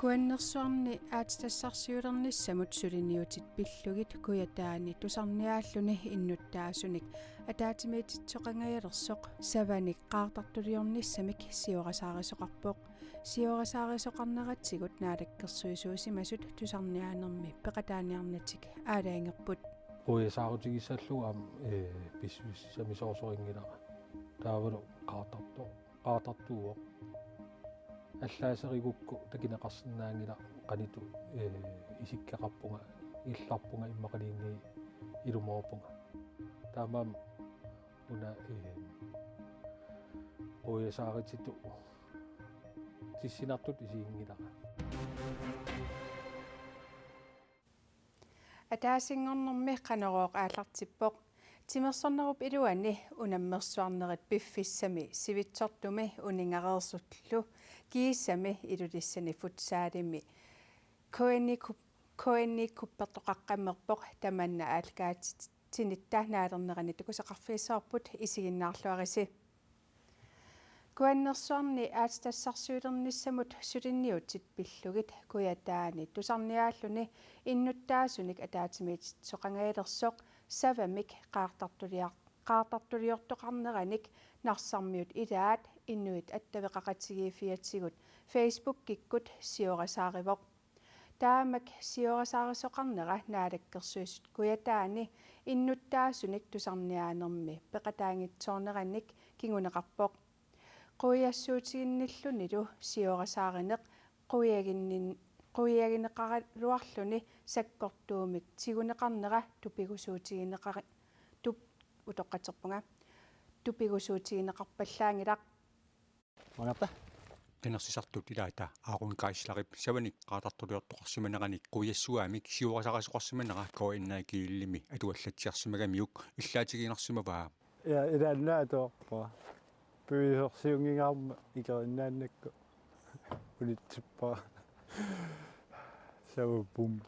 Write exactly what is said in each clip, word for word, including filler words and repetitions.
Kuannersuarni aatsitassarsiulernissamut suliniutit pillugit Kujataani tusarniaalluni innuttaasunik ataatsimiititsisoqangajalersoq savanik qaartartuliornissamik siorasaarisoqarpoq. Siorasaarisoqarneratigut naalakkersuisuusimasut tusarniaanermi peqataaniarnatik aalajangerput. Quiasaarutigissallugu aamma, ee, pissusissamisoorsorinngilaq. Taavalu qaartartoq, qaartartuuvoq. Allaaserigukku takuneqarsinnaanngilaq qanoq, ee, isikkoqarpunga, illarpunga immaqaluunniit ilumoorpunga. Taamaammat una, ee, quiasaarititut tissinartutut isiginngilara. Ataasinngornermi Qanorooq aallartippoq. Timersornerup iluani unammersuarnerit piffissami sivitsortumi uningareersullu kiisami Ilulissani futsalimi K N I-kup-, K N I-kuppertoqaqqammerpoq. Tamanna aallakaatitinitta naalernerani takusaqarfigissavarput, isiginnaarluarisi. Kuannersuarni aatsitassarsiulernissamut suliniutit pillugit Kujataani tusarniaalluni innuttaasunik ataatsimiititsisoqangajalersoq savamik qaartartuliar-, qaartartuliortoqarneranik Narsarmiut ilaat Inuit Attaveqaqatigiiffiatigut Facebookikkut siorasaarivoq. Taamak siorasaarisoqarnera Naalakkersuisut Kujataani innuttaasunik tusarniaanermi peqataanngitsoornerannik kinguneqarpoq. Quiassuutiginnillunilu siorasaarineq quiaginnin-, quiagineqaraluarluni sakkortuumik tiguneqarnera tupigusuutigineqari-, tup-, utoqqatserpunga, tupigusuutigineqarpallaanngilaq. Maangarta? Qinersisartut ilaata Aaron Geislerip savanik qaartartuliortoqarsimaneranik quiassuaamik siorasaarisoqarsimanera K N R G-limi atuallatsiarsimagamiuk illaatigiinnarsimavaa. Ja, ilaannaatoorpa. Piviusorsiunngingaarma ikerinnaannakku. Unitsippara. Savapum.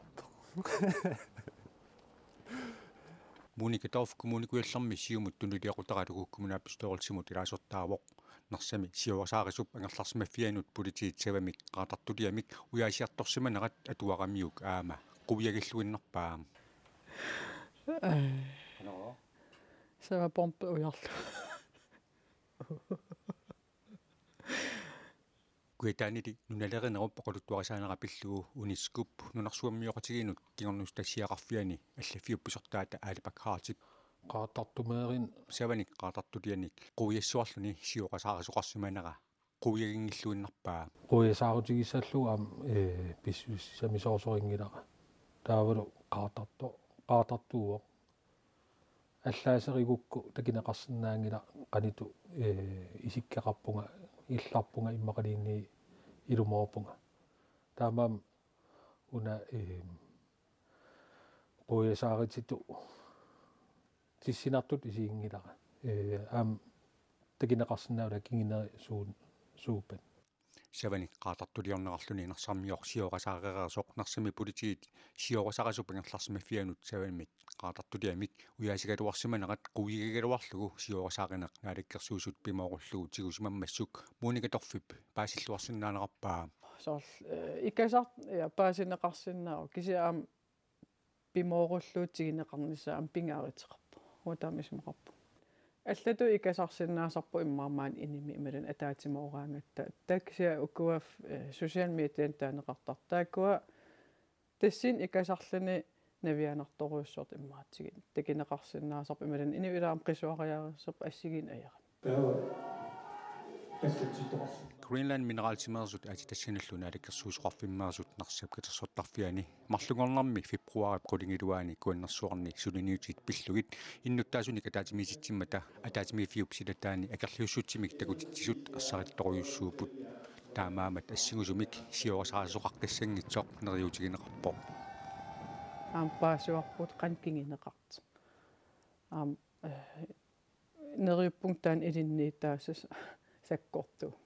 Monica Dorph Kommune Kujallermi Siumut tunuliaqutaralugu kommunalbestyrelsimut ilaasortaavoq. Narsami siorasaarisup angerlarsimaffianut politiit savamik qaartartuliamik ujaasiartorsimanerat atuaramiuk aamma quiagilluinnarpaa. Aa. Savapumpi ujarlu. Kujataanili nunalerinerup oqaluttuarisaanera pillugu UNESCO-p nunarsuarmioqatigiinnut kingornussutassiaqarfiani allaffiuppisortaata Aalibak Hartip qaartartumeerin savanik qaartartulianik quiassuarluni siorasaarisoqarsimanera quiaginngilluinnarpaa. Quiasaarutigissallugu aamma, ee, pissusissamisoorsorinngilaq. Taavalu qaartartoq, qaartartuuvoq. Allaaserigukku takuneqarsinnaanngilaq qanoq, ee, isikkoqarpunga, illarpunga immaqaluunniit ilumoorpunga. Taamaammat una, ee, quiasaarititut tissinartutut isiginngilara. Ee, aamma takuneqarsinnaanngilaq kingunerit suun-, suuppat. Savanik qaartartuliorneqarluni Narsarmioq siorasaarereersoq Narsami politiit siorasaarisup angerlarsimaffianut savamik qaartartuliamik ujaasigaluarsimanerat quiagigaluarlugu siorasaarineq Naalakkersuisut pimoorullugu tigusimammassuk Monica Dorphip paasilluarsinnaanerarpaa. Soorlu, eh, ikasar-, ja, paasineqarsinnaavoq kisianni aamma pimoorullugu tiguneqarnissaa aamma pingaaruteqarpoq. Uanga taama isumaqarpunga. Allatut ikasarsinnaasarput immaqa maani inimi imaluunniit ataatsimooraangatta. Taava kisianni ukua, eh, social medianik taaneqartartut. Taakkua tassani ikasarluni navianartorujussuartut immaqa tigi-, takuneqarsinnaasarput imaluunniit inuit ilaat aamma qisuariaaserput assigiinneq ajorami. Taava qassatsittoqarsi. Greenland Mineralsimeersut aatsitassanillu naalakkersuisoqarfimmeersut Narsap katersortarfiani marlunngornermi februaarip qulingiluaani Kuannersuarni suliniutit pillugit innuttaasunik ataatsimiititsimmata ataatsimiiffiup silataani akerliussutsimik takutitsisut ersarittorujussuupput. Taamaammat assingusumik siorasaarisoqaqqissanngitsoq neriuutigineqarpoq. Aamma paasivarput qanoq kinguneqartoq. Aamma, eh, neriuppunga taanna ilinniutaassasoq sakkortuumik.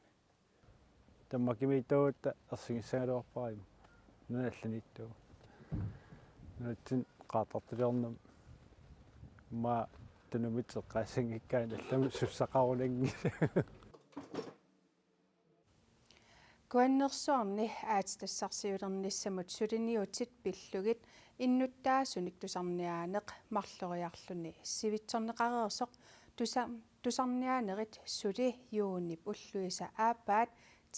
Danmarkimiittuugutta ersigissagaluarpara immaqa. Nunat allaniittuugut. Nunatsinni qaartartuliornermi immaqa tunumut eqqaassanngikkaanni allamut sussaqarunanngilaq. K Kuannersuarni aatsitassarsiulernissamut suliniutit pillugit innuttaasunik tusarniaaneq marloriarluni sivitsorneqareersoq tusa-, tusarniaanerit suli juunip ulluisa aappaat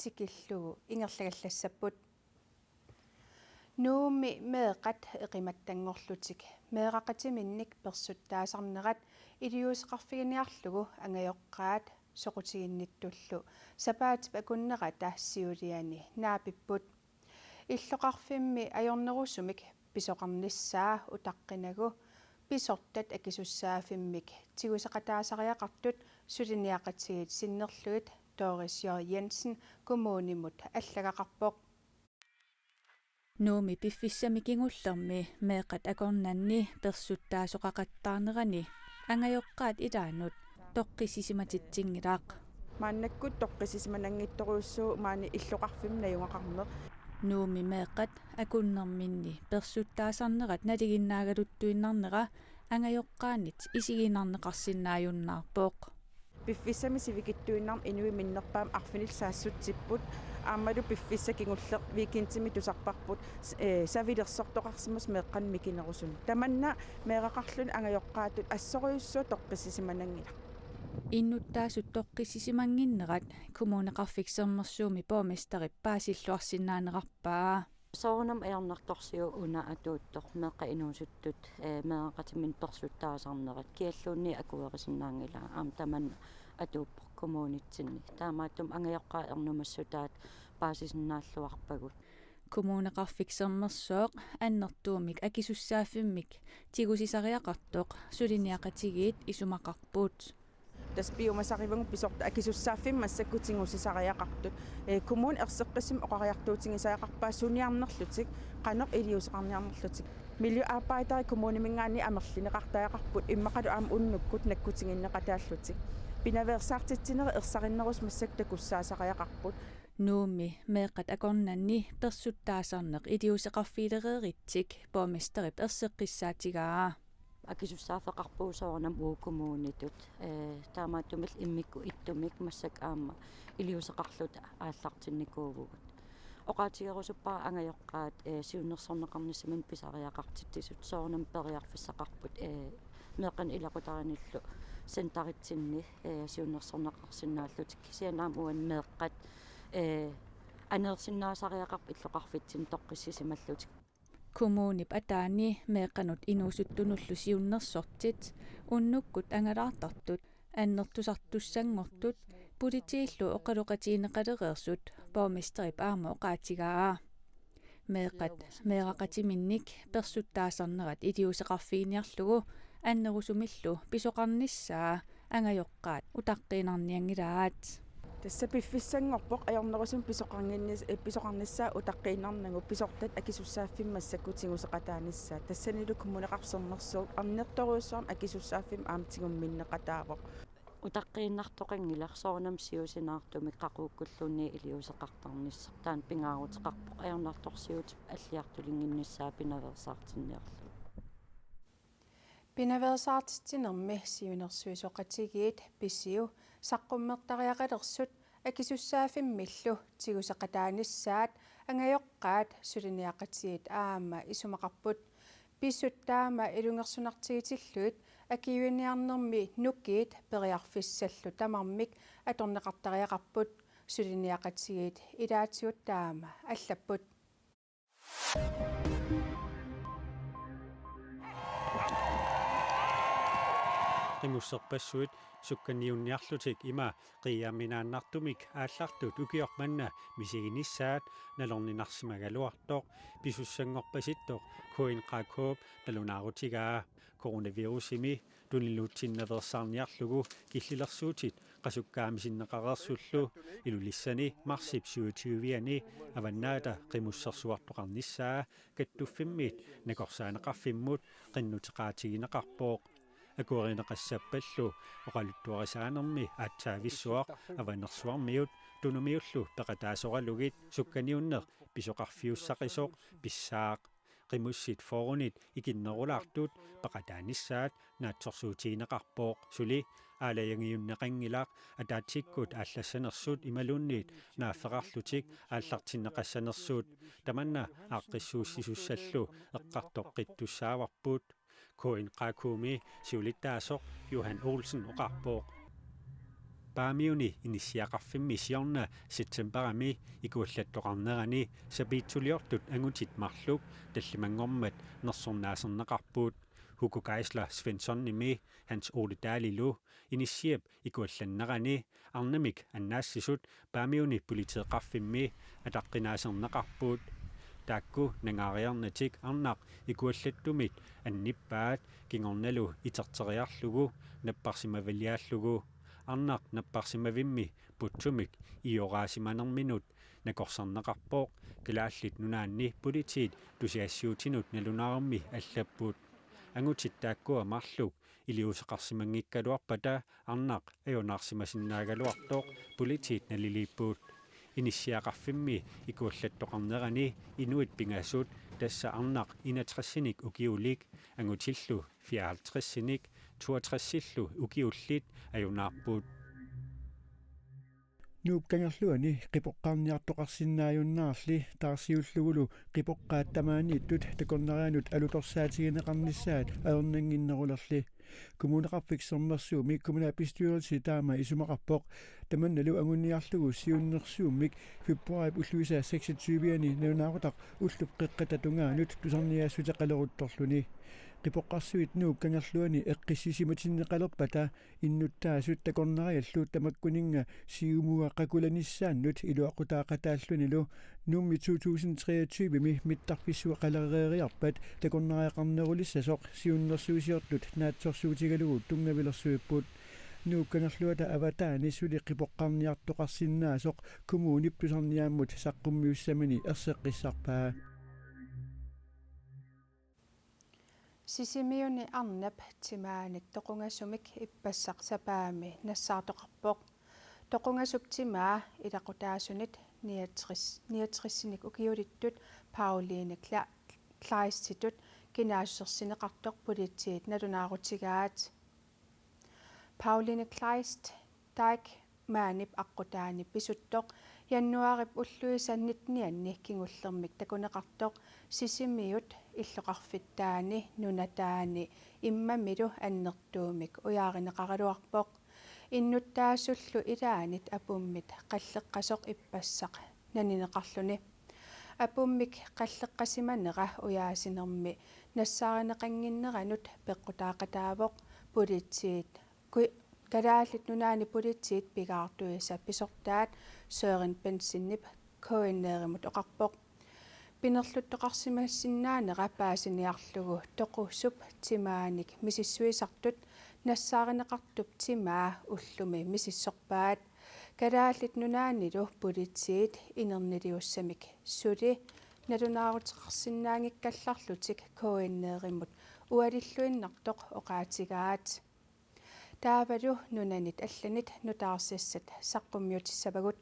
tikillugu ingerlagallassapput. Nuummi meeqqat eqimattanngorlutik meeraqatiminnik persuttaasarnerat iliuuseqarfiginiarlugu angajoqqaat soqutiginnittullu sapaatip akunnerata siuliani naapipput. Illoqarfimmi ajornerusumik pisoqarnissaa utaqqinagu pisortat akisussaaffimmik tiguseqataasariaqartut suliniaqatigiit sinnerlugit Doris J. Jensen kommunimut allagaqarpoq. Nuummi piffissami kingullermi meeqqat akornanni persuttaasoqaqattaarnerani angajoqqaat ilaannut toqqissisimatitsinngilaq. Maannakkut toqqissisimananngitsorujussuuvoq maani illoqarfimmi najugaqarneq. Nuummi meeqqat akornanni persuttaasarnerat nalinginnaagaluttuinnarnera angajoqqaanit isiginnaarneqarsinnaajunnaarpoq. Piffissami sivikitsuinnarmi inuit minnerpaamik arfinillit saassutsipput, aammalu piffissaq kingulleq weekendimi tusarparput, s-, ee, savilersortoqarsimasoq meeqqanik mikinerusunik. Tamanna meeraqarluni angajoqqaatut assorujussuaq toqqissisimananngilaq. Innuttaasut toqqissisimannginnerat Kommuneqarfik Sermersuumi borgmesterip paasilluarsinnaanerarpaa. Soorunami ajornartorsiut una atuuttoq meeqqat inuusuttut, ee, meeraqatiminnik persuttaasarnerat kialluunniit akuerisinnaanngilaa, aamma tamanna atuuppoq kommunitsinni. Taamaattumik angajoqqaat ernumassutaat paasisinnaalluarpagut. Kommuneqarfik Sermersooq annertuumik akisussaaffimmik tigusisariaqartoq suliniaqatigiit isumaqarput. Tassa piumasarivagut pisortat akisussaaffimmik massakkut tigusisariaqartut. Ee, kommuni erseqqissumik oqariartuutigisariaqarpaa suniarnerlutik, qanoq iliuuseqarniarnerlutik. Miljøarbejderit kommuniminngaanniit amerlineqartariaqarput immaqalu aamma unnukkut nakkutigineqataallutik. Pinaveersaartitsinerit ersarinnerusut massakkut takussaasariaqarput. Nuummi meeqqat akornanni persuttaasarneq iliuuseqarfigilereeritsik borgmesterip erseqqissaatigaa. Akisussaaffeqarpugut soorunami uagut kommunitut. Ee, taamaattumillu immikkut ittumik massakkut aamma iliuuseqarluta aallartinnikuuvugut. Oqaatigerusuppara angajoqqaat, ee, siunnersorneqarnissaminnik pisariaqartitsisut, soorunami periarfissaqarput, ee, meeqqanik ilaqutarinillu centeritsinni, ee, siunnersorneqarsinnaallutik, kisianni aamma uani meeqqat, ee, aneersinnaasariaqarput illoqarfitsinni toqqissisimallutik. Kommunip ataani meeqqanut inuusuttunullu siunnersortit, unnukkut angalaartartut, annertusartussanngortut, politiillu oqaloqatigineqalereersut borgmesterip aamma oqaatigaa. Meeqqat meeraqatiminnik persuttaasarnerat iliuuseqarfiginiarlugu annerusumillu pisoqarnissaa angajoqqaat utaqqiinnarnianngilaat. Tassa piffissanngorpoq ajornerusumik pisoqarninnis-, ee, pisoqarnissaa utaqqiinnarnagu pisortat akisussaaffimmik massakkut tiguseqataanissaat. Tassanilu Kommuneqarfik Sermersooq annertoorujussuarmik akisussaaffimmik aamma tigumminneqataavoq. Utaqqiinnartoqanngilaq, soorunami siusinaartumik qaquukkulluunniit iliuuseqartarnissaq. Taanna pingaaruteqarpoq ajornartorsiutip alliartulinnginnissaa pinaveersaartinniarlugu. Pinaveersaartitsinermi siunersuisoqatigiit Pisiu saqqummertariaqalersut akisussaaffimmillu tiguseqataanissaat angajoqqaat suliniaqatigiit aamma isumaqarput. Pisut taama ilungersunartigitillugit akiuiniarnermi nukiit periarfissallu tamarmik atorneqartariaqarput, suliniaqatigiit ilaatigut taama allapput. Qimusserpassuit sukkaniunniarlutik ima qiiaminaannartumik aallartut ukioq manna misiginissaat nalorninarsimagaluartoq pisussanngorpasittoq K N K K-p nalunaarutigaa. Coronavirusimi tuniluutsinnaveersaarniarlugu killilersuutit qasukkaamisinneqareersullu Ilulissani marsip syvogtyve-ani Avannaata Qimussersuartoqarnissaa kattuffimmit nakorsaaneqarfimmut qinnuteqaatigineqarpoq. Akuerineqassappallu oqaluttuarisaanermi aatsaavissuaq Avanersuarmiut Tunumiullu peqataasoralugit sukkaniunneq pisoqarfiussaqisoq pissaaq. Qimussit fyrrenit ikinnerulaartut peqataanissaat naatsorsuutigineqarpoq, suli Aalajangiunneqanngilaq ataatsikkut aallassanersut imaluunniit naaffeqarlutik aallartinneqassanersut, tamanna aaqqissuussisussallu eqqartoqqittussaavarput. K N Q K-mi siulittaasoq Johan Olsen oqarpoq. Paamiuni inissiaqarfimmi siorna septembarimi ikuallattoqarnerani sapiitsuliortut angutit marluk tallimanngormat nersornaaserneqarput. Hugo Geisler Svenssonimi Hans Ole Dahlilu inissiap ikuallannerani arnamik annaassisut Paamiuni politeeqarfimmi ataqqinaaserneqarput. Taakku nangaariarnatik arnaq ikuallattumit annippaat, kingornalu iterteriarlugu napparsimaviliaallugu. Arnaq napparsimavimmi putsumik ioraasimanerminut nakorsarneqarpoq, Kalaallit Nunaanni Politiit tusagassiuutinut nalunaarummi allapput. Angutit taakkua marluk iliuuseqarsimanngikkaluarpata arnaq ajunaarsimasinnaagaluartoq politiit naliliipput. Inissiaqarfimmi ikuallattoqarnerani inuit pingasut, tassa arnaq enogtresinik ukiulik, angutillu fireoghalvtredsinik, toogtresillu ukiullit, ajunaarput. Nuup Kangerluani qipoqqaarniartoqarsinnaajunnaarli taarsiullugulu qipoqqaat tamaaniittut takornarianut alutorsaatigineqarnissaat ajornannginnerulerli. Kommuneqarfik Sermersuumi kommunalbestyrelsi taama isumaqarpoq. Tamannalu anguniarlugu siunnersuummik februaarip ulluisa seksogtyve-ani nalunaaqutaq ullup qeqqata tungaanut tusarniaassuteqaleruttorluni. Qipoqqarsuit Nuup Kangerluani eqqissisimatinneqalerpata innuttaasut takornariallu tamakkuninnga siumuga qakulanissaannut iluaqutaaqataallunilu Nuummi to tusind treogtyve-mi mittarfissuaqalereeriarpat takornariaqarnerulissasoq siunnersuisiortut naatsorsuutigalugu tunngavilersuipput. Nuup Kangerluata avataani suli qipoqqaarniartoqarsinnaasoq kommunip tusarniaammut saqqummiussamani erseqqissarpaa. Sisimiuni arnap timaanik toqungasumik ippassaq sapaammi nassaartoqarpoq. Toqungasup timaa ilaqutaasunit niogtres, niogtresinik ukiulittut Pauline Kla-, Kleistitut kinaassusersineqartoq politiit nalunaarutigaat. Pauline Kleist Dyck maanip aqqutaani pisuttoq januaarip ulluisa nittenianni kingullermik takuneqartoq Sisimiut illoqarfittaani nunataani immamilu annertuumik ujaarineqaraluarpoq. Innuttaasullu ilaanit apummit qalleqqasoq ippassaq nanineqarluni. Apummik qalleqqasimanera ujaasinermi nassaarineqannginneranut peqqutaaqataavoq politiit Ku-, Kalaallit Nunaanni Politiit pigaartuisa pisortaat Søren Bentzenip K N R-imut oqarpoq. Pinerluttoqarsimassinnaanera paasiniarlugu toqusup timaanik misissuisartut nassaarineqartup timaa ullumi misissorpaat. Kalaallit Nunaannilu politiit inerniliussamik suli nalunaaruteqarsinnaanngikkallarlutik K N R-imut ualilluinnartoq oqaatigaat. Taavalu nunanit allanit nutaarsiassat saqqummiutissavagut.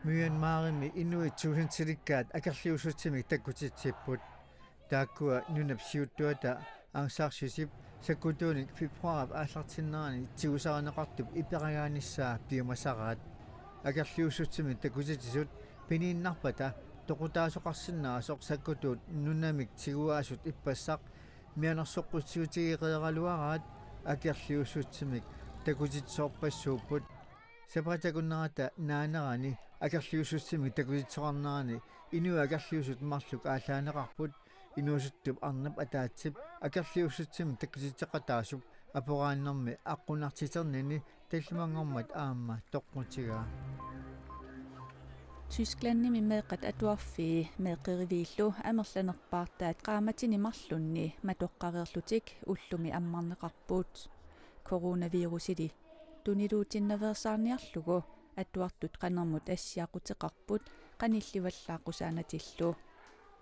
Myanmarimi inuit tuusintilikkaat akerliussutsimik takkutitsipput. Taakkua nunap siuttuata Aung San Suu Kyi sakkutuunik februaarip aallartinnerani tigusarineqartup iperagaanissaa piumasaraat. Akerliussutsimik takkutitsisut piniinnarpata toqutaasoqarsinnaasoq sakkutuut nunamik tiguaasut ippassaq mianersoqqussiutigereeraluaraat akerliussutsimik takkutitsisorpassuupput. Sapaatip akunnerata naanerani akerliussutsimik takkutitsisoqarnerani inuit akerliusut marluk aallaaneqarput, inuusuttup arnap ataatsip akerliussutsimik takkutitseqataasup aporaannermi aqqunartiternini tallimanngormat aamma toqqutigaa. Tysklandimi meeqqat atuarfii meeqqeriviillu amerlanerpaartaat qaammatini marlunni matoqqareerlutik ullumi ammarneqarput. Coronavirusili tuniluutinnaveersaarniarlugu atuartut qanermut assiaquteqarput qanillivallaaqqusaanatillu.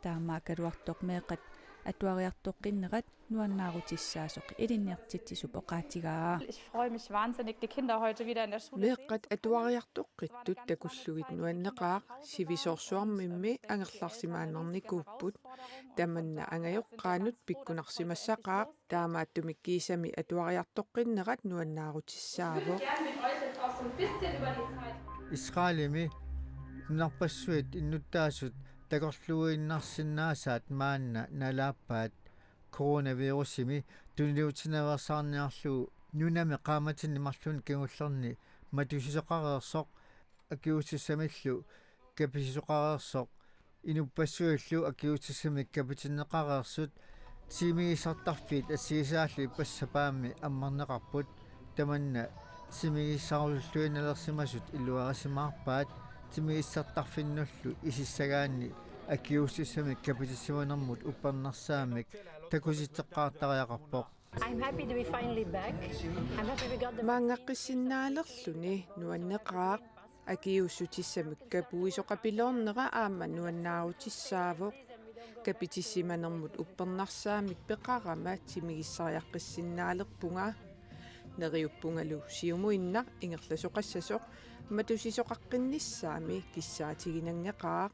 Taamaakkaluartoq meeqqat atuariartoqqinnerat nuannaarutissaasoq ilinniartitsisup oqaatigaa. Ich freue mich wahnsinnig, die Kinder heute wieder in der Schule sehen Meeqqat atuariartoqqittut takullugit nuanneqaaq, sivisoorsuarmimmi angerlarsimaannarnikuupput. Tamanna angajoqqaanut pikkunarsimassaqaaq, taamaattumik kiisami atuariartoqqinnerat nuannaarutissaavoq. Israelimi nunarpassuit innuttaasut takorluuinnarsinnaasaat maanna nalaappaat coronavirusimi tunniussinaveersaarniarlugu nunami qaammatini marlunni kingullerni matusisoqareersoq akiuussamillu kapisisoqareersoq inuppassuillu akiuussamik kapitinneqareersut timigissartarfiit assigisaallu ippassaq sapaammi ammarneqarput. Tamanna timigissarusulluinnalersimasut iluarisimaarpaat timigissartarfinnullu isissagaanni akiuussamik kapitissimanermut uppernarsaammik takusitseqqaartariaqarpoq. I'm happy to be finally back. I'm happy we got the Maanngaqqissinnaalersuni nuanneqaaq, akiuussutissamik kapuisoqapiloornera aamma nuannaarutissaavoq. Kapitissimanermut uppernarsaammik peqarama timigissariaqqissinnaalerpunga. Neriuppungalu siumuinnaq ingerlasoqassasoq matusisoqaqqinnissaami kissaatiginanngeqaaq.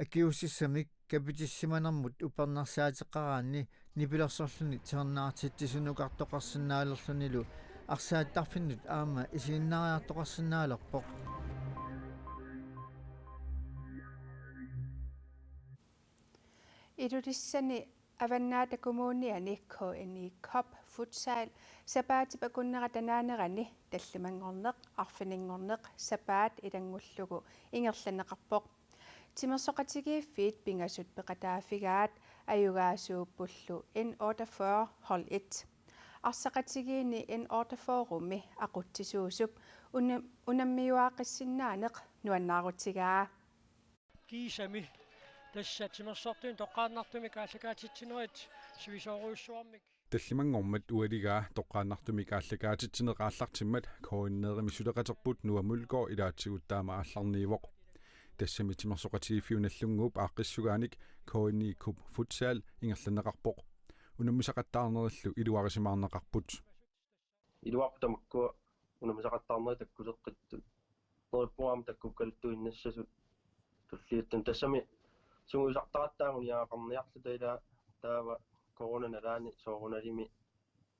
Akiuussamik kapitissimanermut uppernarsaateqaraanni nipilersorluni tiornaartitsisunukartoqarsinnaalerlunilu arsaattarfinnut aamma isiginnaariartoqarsinnaalerpoq. Ilulissani Avannaata Kommuniani K N I Cup Futsal sapaatip akunnera tanaanerani tallimanngorneq, arfininngorneq sapaat ilanngullugu ingerlanneqarpoq. Timersoqatigiiffiit pingasut peqataaffigaat ajugaasuuppullu N otteogfyrre hold et. Arsaqatigiinni N otteogfyrremi aqutsisuusup una-, unammiuaaqqissinnaaneq nuannaarutigaa. Kiisami tassa timersortunik toqqaannartumik aallakaatitsinerit sivisoorujussuarmik. Tallimanngormat ualigaa toqqaannartumik aallakaatitsineq aallartimmat K N R-imi suleqaterput Noah Mølgaard ilaatigut taama aallarniivoq. Tassami timersoqatigiiffiup Nagdlúnguup aaqqissugaanik K N I Cup Futsal ingerlanneqarpoq. Unammisaqattaarnerillu iluarisimaarneqarput. Iluarput tamakkua unammisaqattaarnerit takkuteqqittut. Neriuppunga aamma takkukkaluttuinnassasut tulliuttuni. Tassami sungiusartaratta anguniagaqarniarluta ilaa taava corona nalaani soorunalimi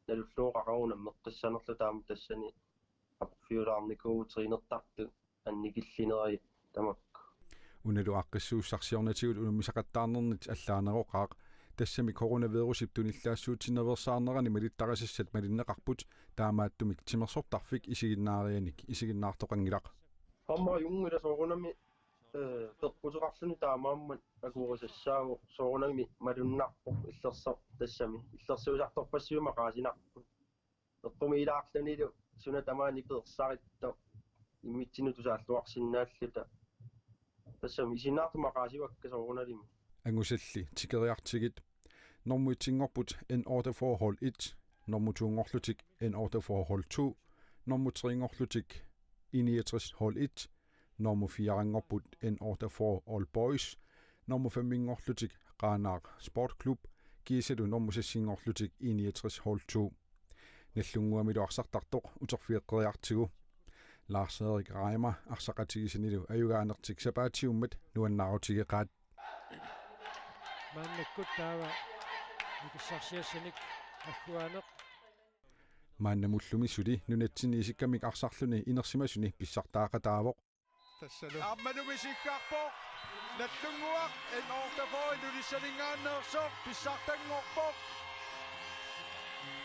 nalullugu qaqugu unammeqqissanerluta aamma tassani aporfiulaarnikuuvugut trænertartut annikillinerai tamakku. Unalu aaqqissuussarsiornatigut unammisaqattaarnernit allaaneroqaaq. Tassami coronavirusip tunillaassuutsinnaveersaarnerani malittarisassat malinneqarput, taamaattumik timersortarfik isiginnaarianik isiginnaartoqanngilaq. Aamma junngila soorunami, eh, peqquteqarluni taamaammat akuerisassaavoq, soorunami malunnarpoq illersoq tassami. Illersuisartorpassuit maqaasinarput. Eqqumiilaarlunilu suna tamaani peersarittoq immitsinnut tusaalluarsinnaalluta. Tassami isiginnaartut maqaasivakka soorunalimi. Angusalli tikeriartigit. Normu etsinngorput N otteogfyrre hold et, normu toonngorlutik N otteogfyrre hold to, normu treenngorlutik I niogtres hold et, normu firenngorput N otteogfyrre All Boys, normu femminngorlutik Qaanaaq Sport Club, kiisalu normu seksinngorlutik I niogtres hold to. Nagdlúnguamilu arsartartoq uterfigeqqeriartigu. Lars Erik Reimer arsaqatigisanilu ajugaanertik sapaatiummat nuannaarutigeqaat. Maannakkut taava nikissarsiassanik agguaaneq. Maannamullu misuli nunatsinni isikkamik arsarluni inersimasuni pissartaaqataavoq. Tassalu. Aammalumi isikkarpoq. Nagdlúnguaq N otteogfyrre Ilulissaninngaanneersoq pissartanngorpoq.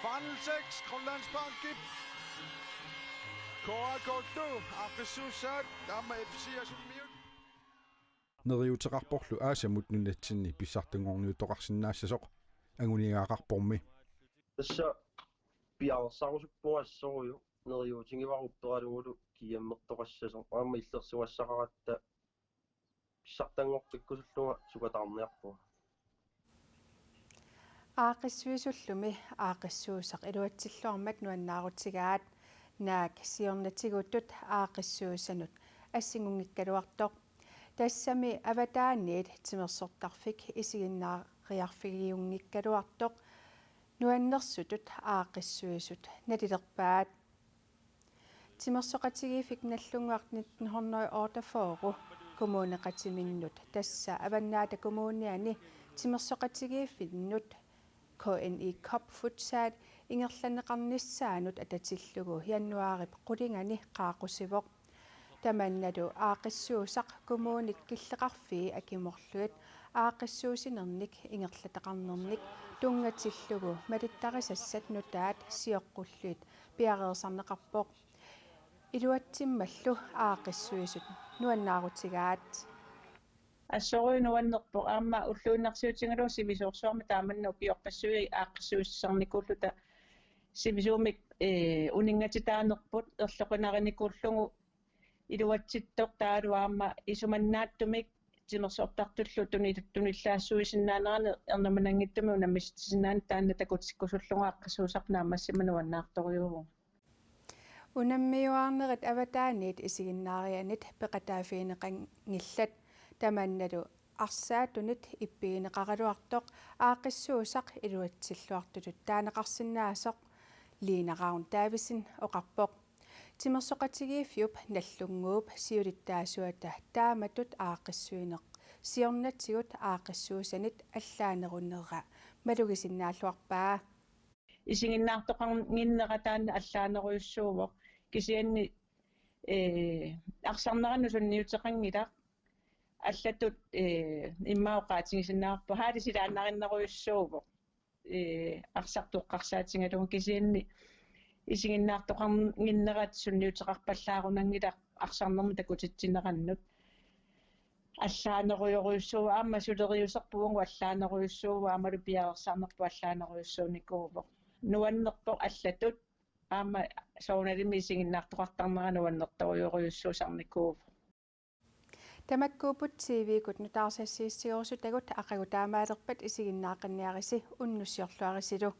Final seks Grønlandsbankip. K A K-llu aaqqissuussaat aamma F C Asummiut. Neriuuteqarporlu aasamut nunatsinni pissartanngorniuttoqarsinnaassasoq anguniagaqarpormi. Tassa piareersarusuppunga assorujuk neriuutigivara upperalugulu G M-ertoqassasoq aamma illersugassaqaratta pissartanngortikkusullunga sukataarniarpunga. Aaqqissuisullumi aaqqissuussaq iluatsilluarmat nuannaarutigaat, naak siornatigutut aaqqissuussanut assingunngikkaluartoq. Tassami avataaniit timersortarfik isiginnaar- periarfigijunngikkaluartoq nuannersutut aaqqissuisut nalilerpaat. Timersoqatigiiffik Nagdlunguaq nitten hundrede og otteogfyrre kommuneqatiminnut, tassa Avannaata Kommuniani timersoqatigiiffinnut K N I Cup Futsal ingerlanneqarnissaanut atatillugu januaarip qulingani qaaqqusivoq. Tamannalu aaqqissuussaq kommunit killeqarfii akimorlugit aaqqissuussinernik ingerlataqarnernik tunngatillugu malittarisassat nutaat sioqqullugit piareersarneqarpoq. Iluatsimmallu aaqqissuisut nuannaarutigaat. Assorujuk nuannerpoq, aamma ulluinnarsiutigalugu sivisoorsuarmi taamanna ukiorpassuit aaqqissuussisarnikuulluta sivisuumik, ee, uninngatitaanerput erloqinarinikuullugu iluatsittoq taavalu aamma isumannaattumik timersortartullu tuni-, tunillaassuisinnaanerani ernumananngitsumik unammissisinnaaneq taanna takutikkusullugu aaqqissuussaq naammassimavoq, nuannaartorujuuvugut. Unammiuaarnerit avataaniit isiginnaarianit peqataaffigineqanngillat, tamannalu arsaatunit ippigineqaraluartoq aaqqissuussaq iluatsilluartutut taaneqarsinnaasoq Line Ravn Davidsen oqarpoq. Timersoqatigiiffiup Nagdlunguup siulittaasuata taamatut aaqqissuineq siornatigut aaqqissuussanit allaanerunera malugisinnaalluarpaa. Isiginnaartoqannginnera taanna allaanerujussuuvoq, kisianni, ee, arsarnerannut sunniuteqanngilaq. Allatut, ee, immaqa oqaatigisinnaavarput, haalisilaannarinnerujussuuvoq, ee, arsaq toqqarsaatigalugu, kisianni isiginnaartoqannginnerat sunniuteqarpallaarunanngilaq arsarnermut takutitsinerannut. Allaanerujorujussuuvoq, aamma suleriuserput uagut allaanerujussuuvoq, aammalu piareersarnerput allaanerujussuunikuuvoq. Nuannerpoq allatut, aamma soorunalimi isiginnaartoqartarnera nuannertorujorujussuusarnikuuvoq. Tamakkuupput T V-kkut nutaarsiassiissutigerusutagut, aqagu taamaalerpat isiginnaaqqinniarisi, unnussiorluarisilu.